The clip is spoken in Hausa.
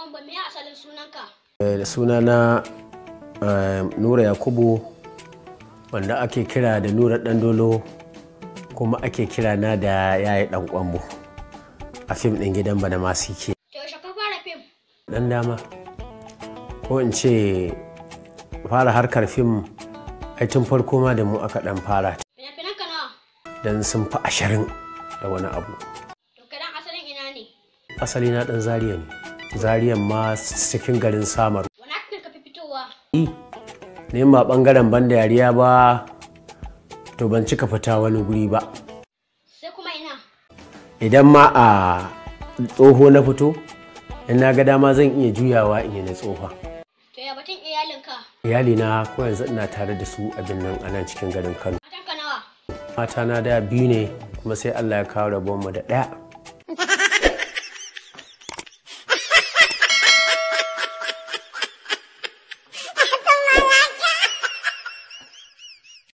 Kwamba, me asalin sunanka? Da sunana Nura Yakubu, wanda ake kira da Nura Ɗandolo, kuma ake kira na da Yayi Ɗan Kwambo a fim ɗin Gidan Bana Masu Ke. To yaushe ka fara fim? Ɗan dama, ko in ce fara harkar fim ai tun farko ma da mu aka ɗan fara. Fina-finanka nawa? Dan sun fi 20 da wani abu. To kai dan asalin ina ne? Asali na ɗan Zaria ne. Zariyan ma cikin garin Samaru. Wani acting ka fi fitowa? Ne ba ɓangaren ban dariya ba, to ban cika fita wani guri ba. Sai kuma ina? Idan ma a tsoho na fito, in na ga dama zan iya juyawa in yi na tsofa. To ya batun iyalinka? Iyalina ko yanzu ina tare da su a birnin a nan cikin garin Kano. Matanka nawa? Mata na da biyu ne, kuma sai Allah ya kawo rabonmu da ɗaya.